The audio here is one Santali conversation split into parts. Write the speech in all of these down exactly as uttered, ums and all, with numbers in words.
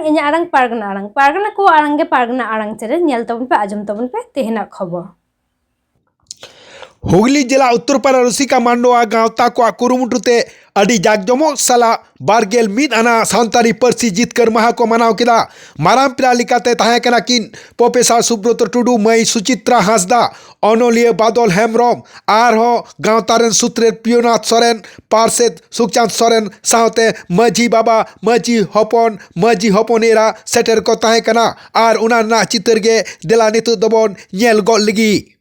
ᱤᱧᱟᱹᱜ ᱟᱲᱟᱝ ᱯᱟᱨᱜᱟᱱᱟ ᱟᱲᱟᱝ, ᱯᱟᱨᱜᱟᱱᱟ ᱠᱚᱣᱟᱜ ᱟᱲᱟᱝ ᱜᱮ ᱯᱟᱨᱜᱟᱱᱟ ᱟᱲᱟᱝ ᱪᱮᱱᱮᱞ, ᱧᱮᱞ ᱛᱟᱵᱚᱱ ᱯᱮ, ᱟᱸᱡᱚᱢ ᱛᱟᱵᱚᱱ ᱯᱮ ᱛᱮᱦᱮᱧᱟᱜ ᱠᱷᱚᱵᱚᱨ᱾ ᱦᱩᱜᱽᱞᱤ ᱡᱮᱞᱟ ᱩᱛᱛᱚᱨᱯᱟᱲᱟ ᱨᱩᱥᱤᱠᱟ ᱢᱟᱱᱰᱚᱣᱟ ᱜᱟᱶᱛᱟ ᱠᱚᱣᱟᱜ ᱠᱩᱨᱩᱢᱩᱴᱩ ᱛᱮ ᱟᱹᱰᱤ ᱡᱟᱠᱡᱚᱢᱚᱠ ᱥᱟᱞᱟᱜ ᱵᱟᱨᱜᱮᱞ ᱢᱤᱫ ᱟᱱᱟᱜ ᱥᱟᱱᱛᱟᱲᱤ ᱯᱟᱹᱨᱥᱤ ᱡᱤᱛᱠᱟᱹᱨ ᱢᱟᱦᱟ ᱠᱚ ᱢᱟᱱᱟᱣ ᱠᱮᱫᱟ᱾ ᱢᱟᱨᱟᱝ ᱯᱮᱲᱟ ᱞᱮᱠᱟᱛᱮ ᱛᱟᱦᱮᱸ ᱠᱟᱱᱟ ᱠᱤᱱ ᱯᱨᱚᱯᱷᱮᱥᱚᱨ ᱥᱩᱵᱨᱚᱛᱚ ᱴᱩᱰᱩ, ᱢᱟᱹᱭ ᱥᱩᱪᱤᱛᱨᱟ ᱦᱟᱸᱥᱫᱟ, ᱚᱱᱚᱞᱤᱭᱟᱹ ᱵᱟᱫᱚᱞ ᱦᱮᱢᱵᱨᱚᱢ, ᱟᱨᱦᱚᱸ ᱜᱟᱶᱛᱟ ᱨᱮᱱ ᱥᱩᱛᱨᱮᱛ ᱯᱤᱭᱳᱱᱟᱛᱷ ᱥᱚᱨᱮᱱ, ᱯᱟᱨᱥᱮᱛ ᱥᱩᱠᱪᱟᱸᱫᱽ ᱥᱚᱨᱮᱱ ᱥᱟᱶᱛᱮ ᱢᱟᱹᱡᱷᱤ ᱵᱟᱵᱟ, ᱢᱟᱹᱡᱷᱤ ᱦᱚᱯᱚᱱ, ᱢᱟᱹᱡᱷᱤ ᱦᱚᱯᱚᱱ ᱮᱨᱟ ᱥᱮᱴᱮᱨ ᱠᱚ ᱛᱟᱦᱮᱸ ᱠᱟᱱᱟ᱾ ᱟᱨ ᱚᱱᱟ ᱨᱮᱱᱟᱜ ᱪᱤᱛᱟᱹᱨ ᱜᱮ ᱫᱮᱞᱟ ᱱᱤᱛᱚᱜ ᱫᱚᱵᱚᱱ ᱧᱮᱞ ᱜᱚᱫ ᱞᱮᱜᱮ᱾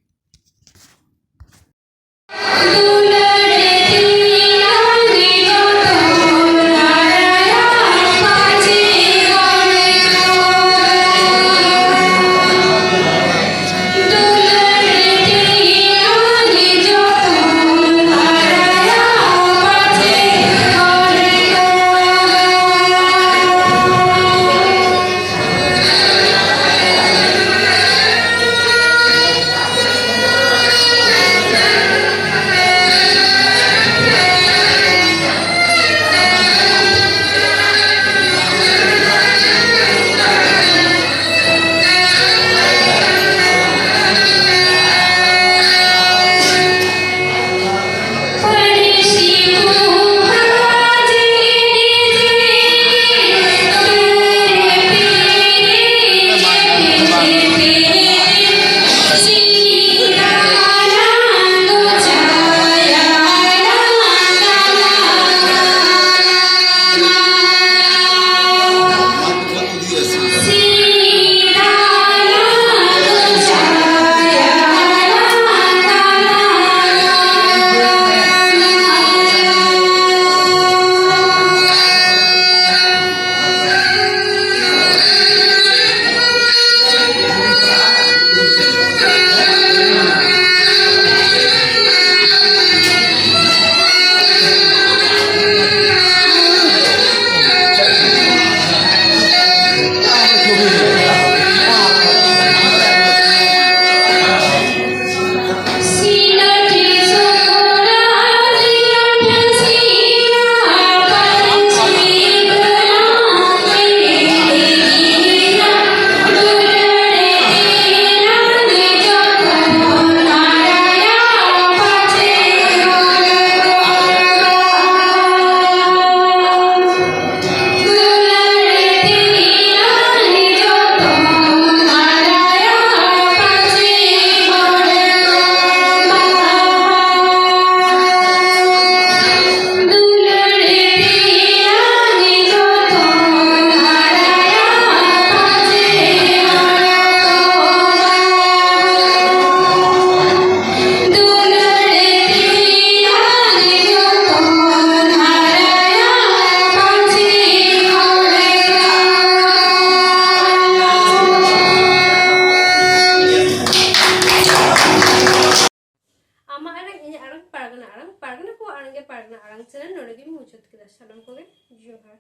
ᱯᱟᱨᱜᱟᱱᱟ ᱟᱲᱟᱝ, ᱯᱟᱨᱜᱟᱱᱟ ᱠᱚᱣᱟᱜ ᱟᱲᱟᱝ ᱜᱮ ᱯᱟᱨᱜᱟᱱᱟ ᱟᱲᱟᱝ ᱪᱮᱱᱮᱞ ᱱᱚᱰᱮ ᱜᱤᱧ ᱢᱩᱪᱟᱹᱫ ᱠᱮᱫᱟ᱾ ᱥᱟᱱᱟᱢ ᱠᱚᱜᱮ ᱡᱚᱦᱟᱨ᱾